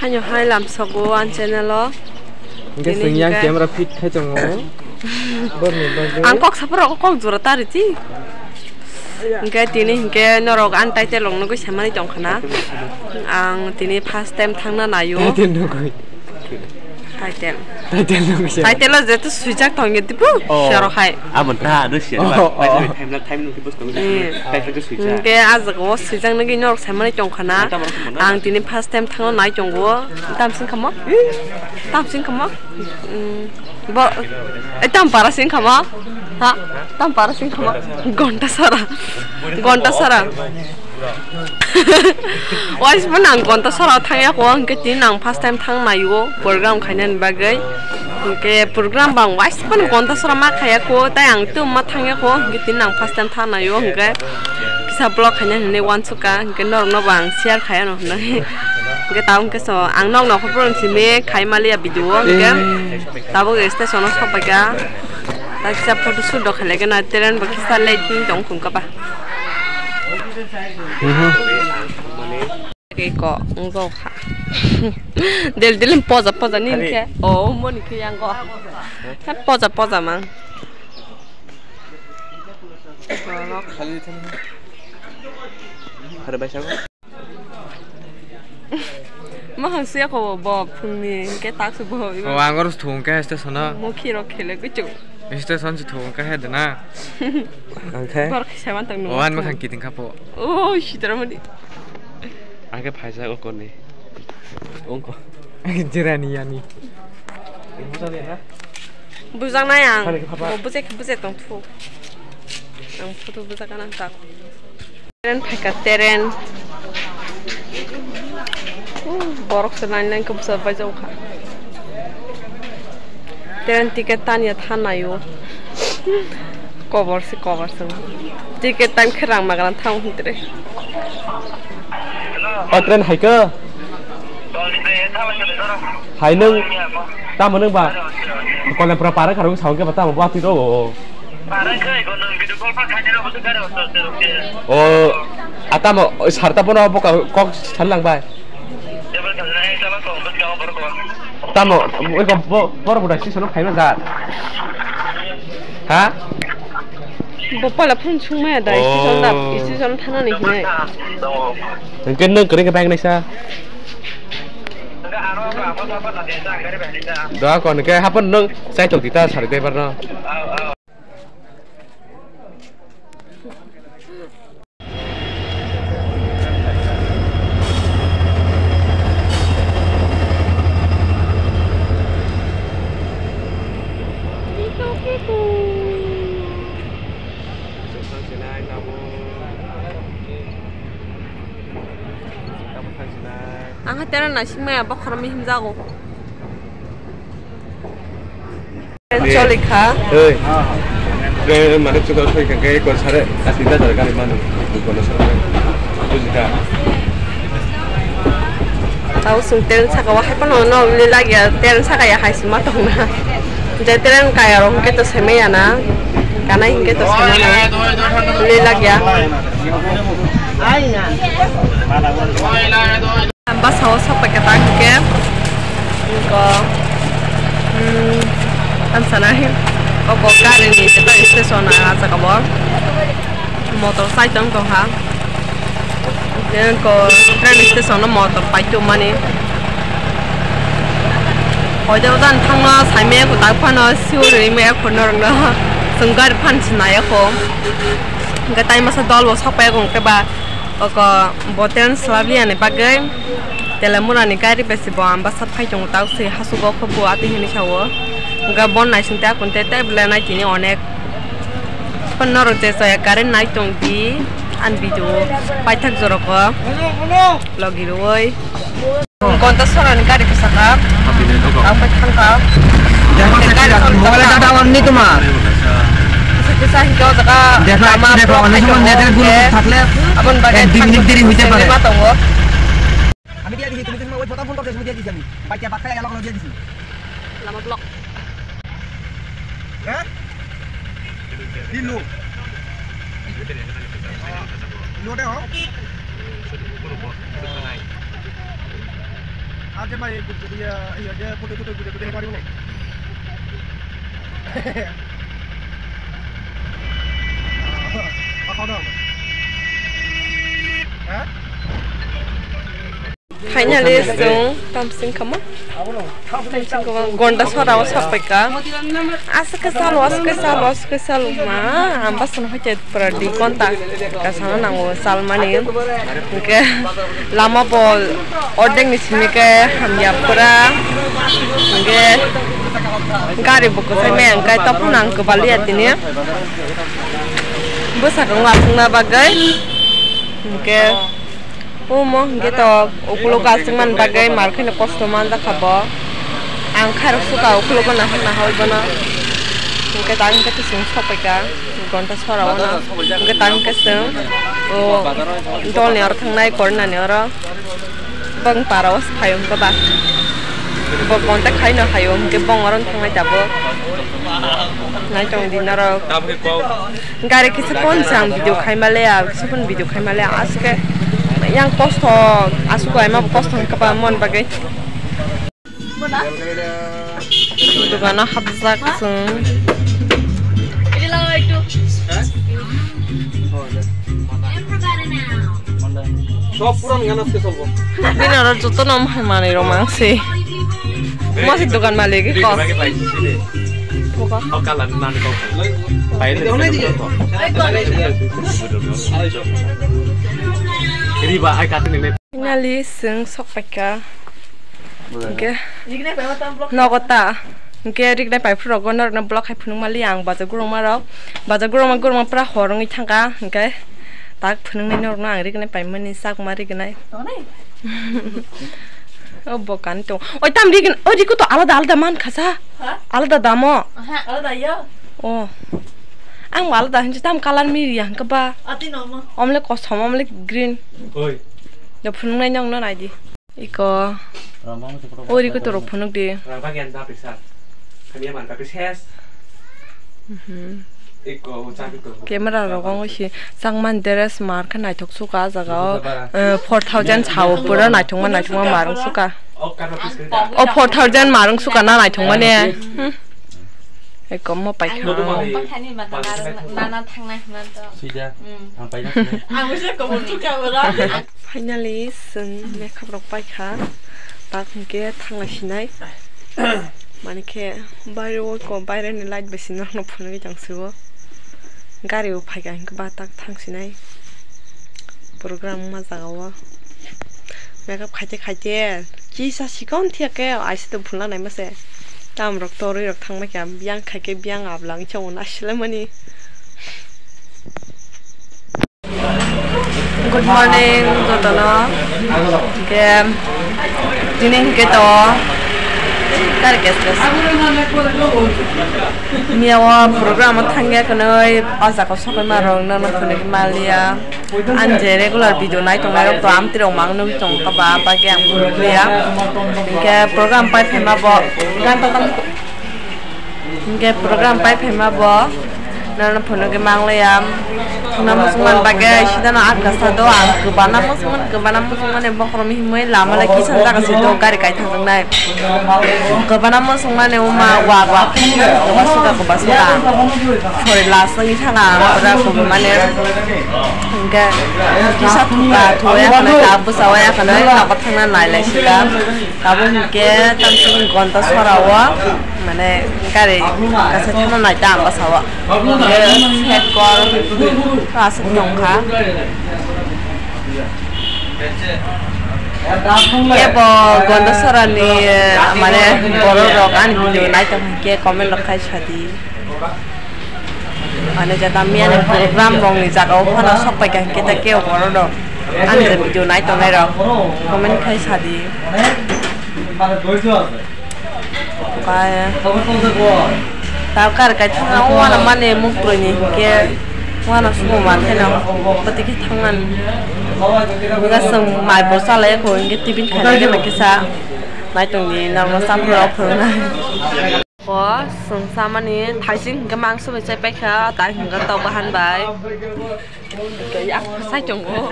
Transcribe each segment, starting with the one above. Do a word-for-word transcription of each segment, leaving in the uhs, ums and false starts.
Haino hai lamsogo ang channel o. Hingke Tini chwng yang hingke camera fit khai tongo. Borni bagwi. Ang kok saphuru kok jora tari ti. Hingke tini hingke norok ang title rok nugwi samani tongkhana. Ang tini first time thangna naio. Title nugwi. Title. Title nugwi se. Title o jeto swijak tongya tipo. Oh. Sero hai. Abo ta do siya. Oh, oh. Time na time nugwi bus tongwi. Hmm. Title do swijak. Hingke ah jaga o swijak nugwi norok samani tongkhana. Ang tini first time thangna nai tongo. Tamsing khamo? Tamsing khamo? Mm, bo, eh, tam para sing khamo? Ha? Tam para sing khamo? Gonta sara. Gonta sara. Wais pun ang gonta sara thangya ko, hingke tin ang first time thang naio program khainani bagwi. Hingke program bang wais pun gonta sara ma khaya ko, tai ang tum ma thangya ko, hingke tin ang first time thang naio, hingke kisa vlog khaina hinwi uansukha, hingke norokno bo ang share khai anw hinwi. Hingke tabuk hingke so ang nok nokhorphuru simi khai maliya video o, hingke tabuk station o sokpaikha. Ta kisa photo shoot rok khailaikheno train bo kisa late wng tong khungkha ba. Eko wngkha. Del del poja poja ni hingke. Oh, moni khe yango. Poja poja mang. Hari bai sago. Mahang suya ko bo phungni hingke tak su bo. O, ang oro thung khe station o. Mokhi rok khele kuchuk. Station se thung khe he dena. Ang khe. Bor khe saman tang nung. O, an makhang kiting khapo. O, sitara mani. Ang khe phaisa o koni. Ongko. Jirani yani. Bujak nai ang. Bujak bujak tong thu. Ang photo bujak nang tak. Train phaikha, train. Uh, borok se line line khe bwsa bai jokha. Train ticket tanya thanaio. Kobor se kobor se. Ticket time khe rang magana thang hintre. O train haikha. Hai nwng tamo nwng ba? Kolempura para kharung saung khe ba tamo bwtwi rw. O, atamo, o, sarta bono bo ka-, kok sallang bai. Tamo, oi ko bo, boro bo dai station o phaima ja. Ha? Bo pala phone sung maya dai, station da, station thana ni hinai. Hingke nwng kwrwi khe bike naisa. Da kon ke hapan nwng chai tok dita sari driver no. Ang hatera naising maya bokhorok mihim jago. Choli kha. Oi. Ke mane chukar soi kha ke ko sare asida jar gari manu. Ko no sare. Bujikha. Tau sung train saka wa hai pono no le lagya train saka ya hai sima tong na. Je train kaya rong ke to seme ya na. Kana hingke to seme na. Le lagya. Basa o sok paikha ta hingke. Ko, hmm, tamsa na hi. Oko gari ni station a jaga bo. Motor sai tong tong ha. Ko train station o motor pai tong mani. Hoide ojan thangma saime ko tak phano siu rime ko norno. Sung gari phan sinai ko. Hingke tai masa dol bo sok pai ko hingke ba. Oko bo train swlabliya ni bagwi Telemura ni gari bai se bo Ambasa phai tongo, tau se hasugo kho bo atwi hinwi sao. Hwnkhe bo naising tei akon tei tei belai nai tini onek. Phano norok je chaya current nai tong di ani video paithak joroko logi rwui. Gonta sorani gari bwsakha. Tamo thangkha. Mobile data on ni tuma. Kisa kisa hingke o jaga. Dekho, lama dekho, block onek khai somoi tongo, net gulo hingke thakle. Aboni bagwi ek dui minute deri hoite pare. Lama tongo. আমি দিয়া দিছি, তুমি তো সময় ওই প্রথম ফোন করছো, সময় দিয়া দিছি আমি। বাইকে বাক্কা গেল, কোনো দিয়া দিছি। Lama block. হ্যাঁ? কি লো? লোডে হ? Aje mai guri guri ya, iya, dia photo, photo guri guri mari ulo. Finally, chwng tamsing kama. Tamsing kama. Gonda sora o sapai ka. Aswk khe salo, aswk khe salo, aswk khe salo ma. Ang bus no hai pura di konta. Kasano nango salmani. Hwnkhe lama bo ordek ni simi khe hamya pura. Hwnkhe gari bo kwchai maya hwnkhe tophuno ang kwbaliya tini. Bwsakang aswkna bagwi. Hwnkhe. Omo hwnkhe to ukulok aswk man bagwi mar kheno kosto manjakha bo. Ang khairok sukha ukulok bo nahar nahar bono. Hwnkhe ta hwnkhe to chwng sokpaikha gonta sora o no. Hwnkhe ta hwnkhe chwng o dolni oro thangnai, korinani oro. Bang para o phaio hwnkhe ba. Bo gonta khaino haio hwnkhe bong oro thangnai tabuk. Naitong di norok. Gari kisa phone se ang video khai male, ang kisa phone video khai male, aske yang kosto, asuk ai ma kosto hwnkha ba mon bagwi. Dogano hapjak chwng. Sob puran gana aske solbo. Bini oro joto no hai manwi rok mang se. Masi dogan malik ko. Buka. Riba ai katini ne. Finally, chwng sok paikha. Hwnkhe nogo ta. Hwnkhe rignai paiphrwk rokgo norokno vlog khai phunuk mali ang baja gurungma rok. Baja gurungma gurungma pura hor wngwi thangkha. Hwnkhe tak phunuknai norokno ang rignai paimani chakma rignai. O bo kani tong. Oi tam rigin, oi riku to alada alada man khasa. Ha? Alada damo. Aha, alada yo. O. Ang alada hinji tam color mi riya hwnkhe ba. Ati no mo. Omle kosom, omle green. Oi. Da phunuknai nokno naidi. Iko. Ori ko torok phunuk di. Rang bagian da pisa. Kami aman tapi ses. Mhm. Iko ucap itu. Camera rok wng si changman dress mar khe naithok suka ah jaga o. Eh, four thousand sao pura naithokma naithokma mar wng suka. O four thousand mar wng suka na naithokma ne. Hmm. Eko mo paikha. Ang nana thangnai hwnba to. Sida, ang paina sinai. Ang bisa kobor tuka ora. Finally, chwng makeup rok paikha. Tak hwnkhe thangna sinai. Mani khe baire o ko baire ni light bai sino no phunugwi tong sio. Gari o phaikha hwnkhe ba tak thang sinai. Program ma jaga o. Makeup khaite khaite kisa sikon thiya khe aise to phunla nai mase. Tam rok torwi rok thang bai kha biyang khai khe biyang ablang chong na sile mani. Good morning jotono. Hwnkhe tini hwnkhe to kar kes kes. Miya o program o thangya kwnwi o jaga o sokoi ma rok no no phunuk maliya. Ang je regular video nai tongnai rok to amtwi rok mang nugwi tongo ba, bagwi ang phunuk liya. Hwnkhe program pai phaima bo, gan to tang, hwnkhe program pai phaima bo, nono phunugwi mang liya. Thangna muchungmani bagwi sida no atka sa do, ang kwbana muchungmani, kwbana muchungmani bokhorok himwi lama le kisa jaga se do gari kai thangjaknai. Kwbana muchungmani wngma wa wa kwbasuka kwbasuka. Sori last wngwi thangna ang pura kubumani. Hwnkhe kisa thuka thuya khwnwi ta bwsa waya khwnwi nogo thangna nai lai sika. Tabuk hwnkhe tamsok gonta sora o mane gari kaisa thangna nai ta ang bwsa o. Hwnkhe side call aswk tongkha. Kebo Gondasora ni, mane, borok rok ani video nai tong khe comment rok khai sadi. Mane, jata miya ni program rok ni jaga o phano sok pai kha hwnkhe ta kebo borok rok ani je video nai tongnai rok comment khai sadi. Bai. Tao kar kai thangna o wana mani muk twi ni hwnkhe wana sumo man khe no bwtwi khe thangnani. Buga chwng mai bo chalai kho hwnkhe tiffin khainai khe no kisa nai tong di normal chaphuru rok phuru nai. O, chwng chamani thaising hwnkhe mangso bai chai paikha, tai hwnkhe tok bahan bai. Yak sai tongo.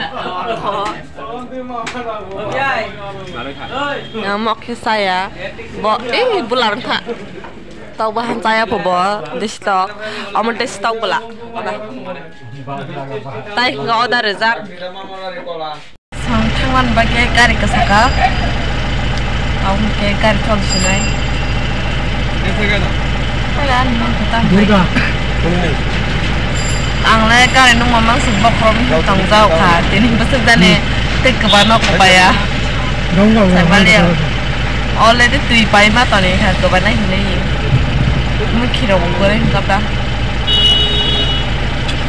Yang mok khe saya. Bo, eh, bular kha. Tok bahan chaya po bo, desi tok. Omo desi tok bula. Tai hwnkhe order rijak. Chwng thangmani bagwi gari kwchakha. Abo hwnkhe gari chol sinai. Hai, ani mangkha ta hwnwi. Ang le gari nungma mangsi bokhorok wngwi tongjak kha. Tini bwswk jani tei kwbangno kwbaya. Saimaliya. Already twi paima toni kha kwbanai hinwi. Mwkhirok bo kwrwi wngkha ta.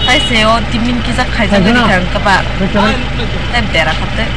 Hai se o timin kisa khaijak. Hai, gana. Kha wngkha ba. Hai, gana. Tei bera kha tei.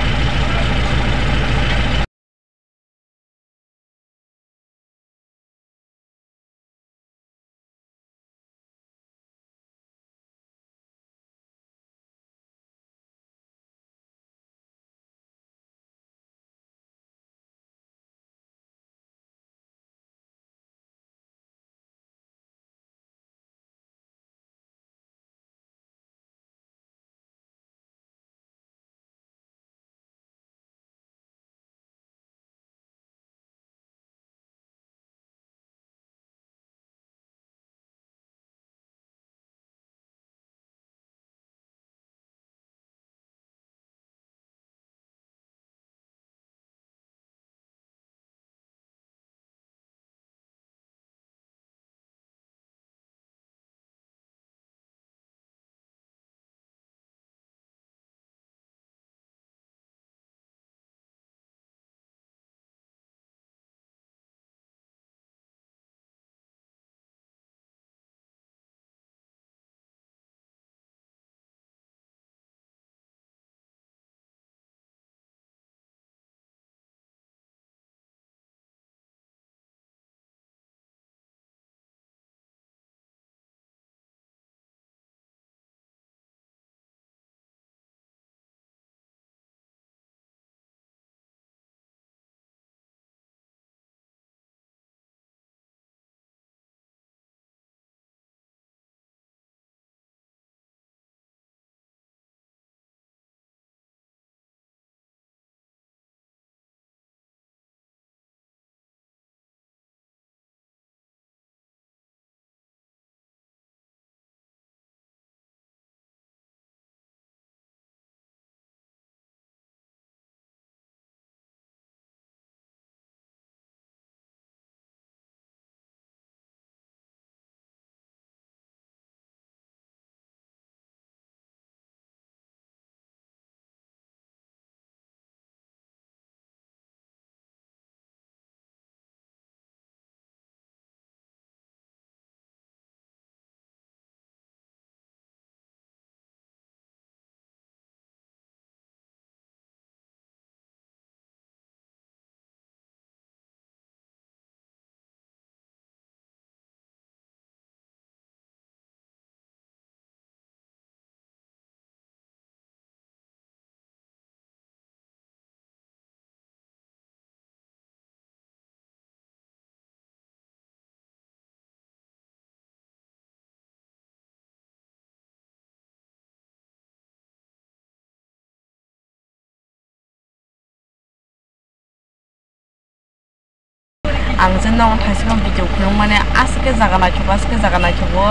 Ang je nogo thaisima video phunukmani aswk khe jaga naithogo, aswk khe jaga naithogo.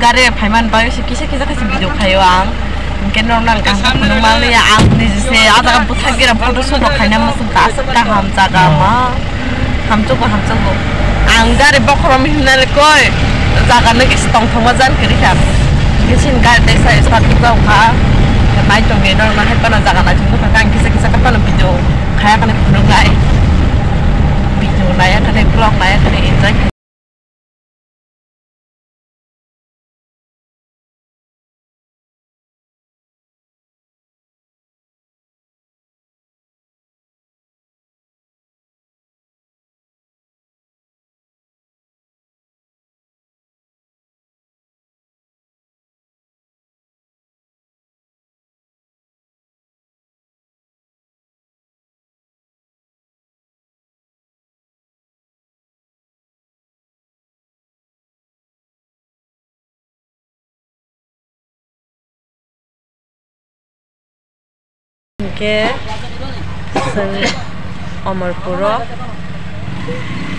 Gari phaimani bagwi se kisa kisa khe se video khaio ang. Hinkhe norokno ang kaham phunukmani ang niji se ah jaga bwthak gira photo shoot rok khaina muchung ta aswk kaham jaga ma. Hamchukgo, hamchukgo. Ang gari bokhorok hinna le koi jaga no kisa tongthokma jan kwrwi kha. Hinkhe chini gari teisa start khe kha. Nai tongwi norokno hai phano jaga naithogo thangkhe ang kisa kisa khe phano video khaya khani phunuknai. Video naiya khani, vlog naiya khani enjoy khe. Hwnkhe chwng Amarpuro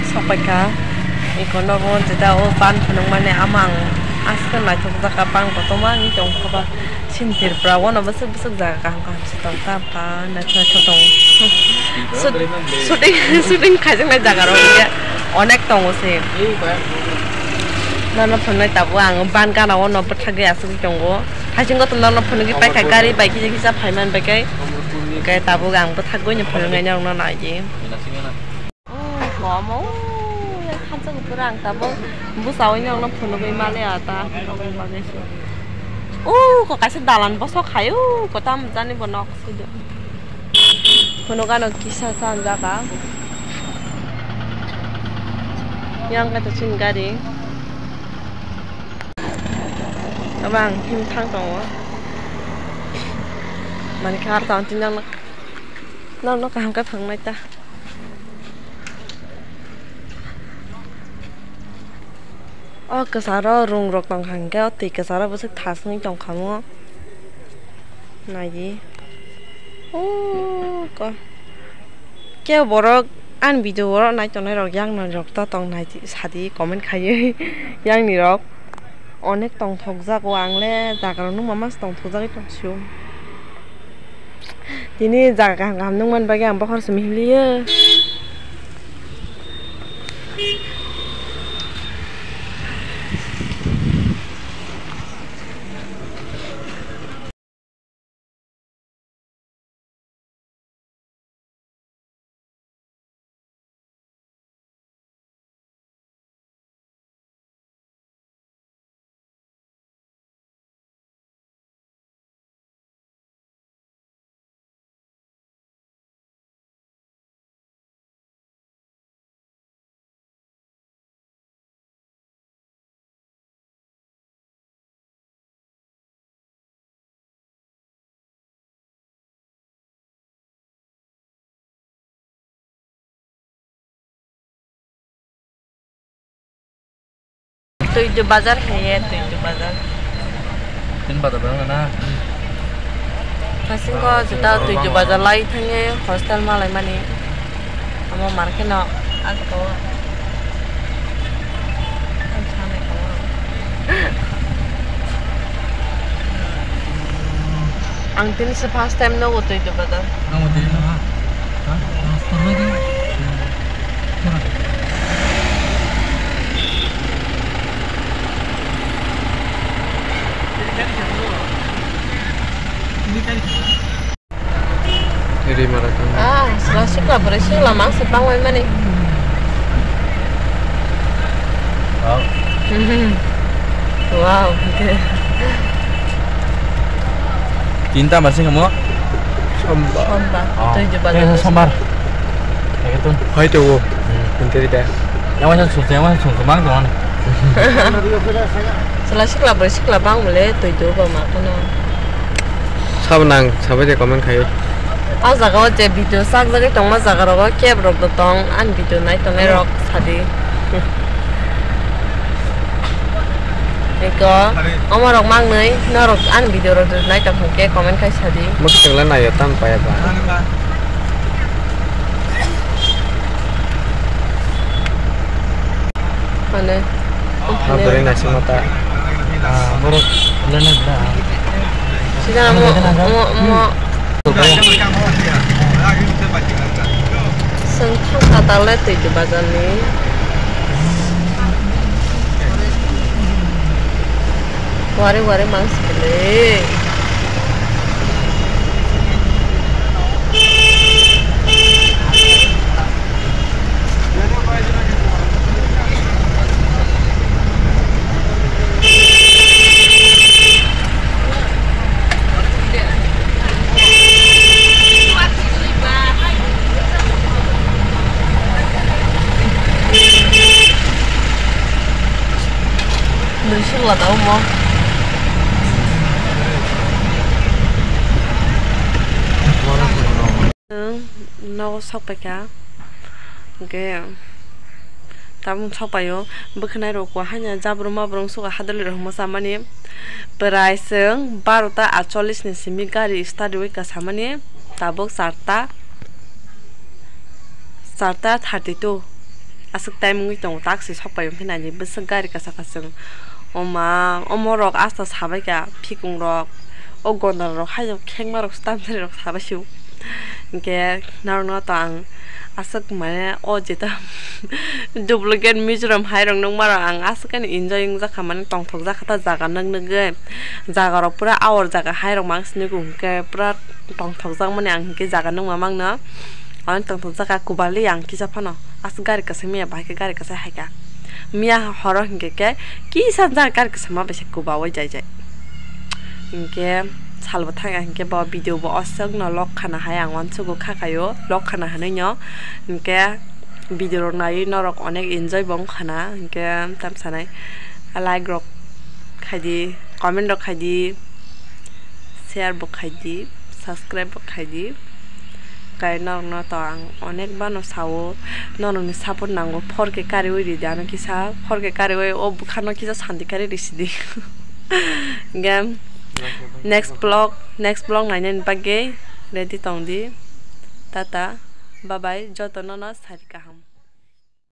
sokpaikha. Ikono bo jeta o ban phunukmani ama ang aswk naithokjakha, bang kotorma wngwi tongkha ba. Chini Tripura o no bwswk bwswk jaga kaham kaham se tong ta, ba naithok naithok tongo. Shoot-, shooting, shooting khaijaknai jaga rok hwnkhe onek tongo se. Nono phunuknai tabuk ang ban gana o no bwthagwi aswk tongo. Haisingo to nono phunugwi paikha, gari bai kisa kisa phaiman bai khe. Hwnkhe tabuk ang bwthagwi no phunuknai norokno naidi. Oh, komo, oh, khansa kuphur ang tabuk bwsao norokno phunugwi male ata. Oh, ko kaisa dalan bosok hai, oh, ko tam jani bo nok sidi. Phunukano kisa sa jaga. Yang kata chini gari. Abang him thang tongo. Mani khar tong tin nang nok, nok kaham khe phang nai ta. O kwcharo rung rok tong kha hwnkhe o twi kwcharo bwswk thaswngwi tong kha mo. Nai di. O ko. Khe borok ani video borok nai tongnai rok yang nai rok ta tong nai di, sa di comment khaiwi yang ni rok. Onek tongthokjago ang le jaga rok nukma mas tongthokjagwi tong sio. Tini jaga kaham kaham nukmani bagwi ang bokhorok se mihim liyo. Tuidu bazar hai ye, Tuidu bazar. Tin bazar bazar na? Kasing ko juta Tuidu bazar lai thang ye hostel ma lai mani. Amo market no. Ang ko. Ang sanai ko. Ang tini se first time no utui do bada. Ang utui no ha. Ha? Pastor lagi. Ini tadi. Ri mara tang. Ah, sila sikla bwrwi sikla mang se bangwi mani. Wow. Wow, okay. Tinta masih kamu? Sombar. Sombar. Oh. Itu juga eh, bagus. Sombar. Kayak gitu. Hai tuh. Hmm. Nanti deh. Yang mana susah, yang mana susah, bang, tuh. Sila sikla bwrwi sikla bang mole twi do ba ma kheno. Sabo nang sabai de comment khai. O jaga o je video sak jagwi tongma jaga rogo keb rok do tong, ani video nai tongnai rok sadi. Eko, omo rok mangnwi norok ani video rok nai tong khe comment khai sadi. Mo kiching la nai yo tam paya ba. Mane. Mabri nasi mata. Ah, borok lene da. Sida mo mo mo. Sengthang katal le twi bazar ni. Wari wari mang sikile. Nui sung la tau mo. Nogo sok paikha. Hwnkhe tabuk sok paio. Bwkhwnai rok haino jabru mabru wngsugo hadwlwi rok hwnma samani. Prai chwng barota atchollish ni simi gari start rwui kwsamani. Tabuk charta, charta thirty two. Aswk time wngwi tongo, taksi sokpai wngkhe naidi bwswk gari kwchak kwchwng. Oma, omorok asta sabaikha phikungrok, o gondarok haino khengmarok stamjari rok sabaisio. Hinkhe norokno to ang aswk mane o jeta duplicate Mizoram hairok nukmarok ang aswk khe enjoy wngjakha, mane tongthokjakha ta jaga nuk nukgwi. Jagarok pura awar jaga hairok mang sinigo hinkhe pura tongthokjakmani ang hinkhe jaga nukma mangno. Ani tongthokjak kha kubali ang kisa phano. Aswk gari kwchwng miya bahai khe gari kwchai hai kha. Miya horo hinkhe khe kisa jak gari kwchwngma bai se kubaui jai jai. Hinkhe salbo thang ya hinkhe bo video bo oswkno lok khana hai ang uansugo kha khaio lok khana hinwi no. Hinkhe video rok naiwi norok onek enjoy bo wngkha na hinkhe tam sanai like rok khaidi, comment rok khaidi, share bo khaidi, subscribe bo khaidi. Kai norokno to ang onek bano sao, norokni support nango, four K kariwi ridi ano kisa, four K kariwi o bwkhano kisa santi kari risidi. Hinkhe next vlog, next vlog nainani bagwi ready tongdi. Tata, bye bye, jotono no sari kaham.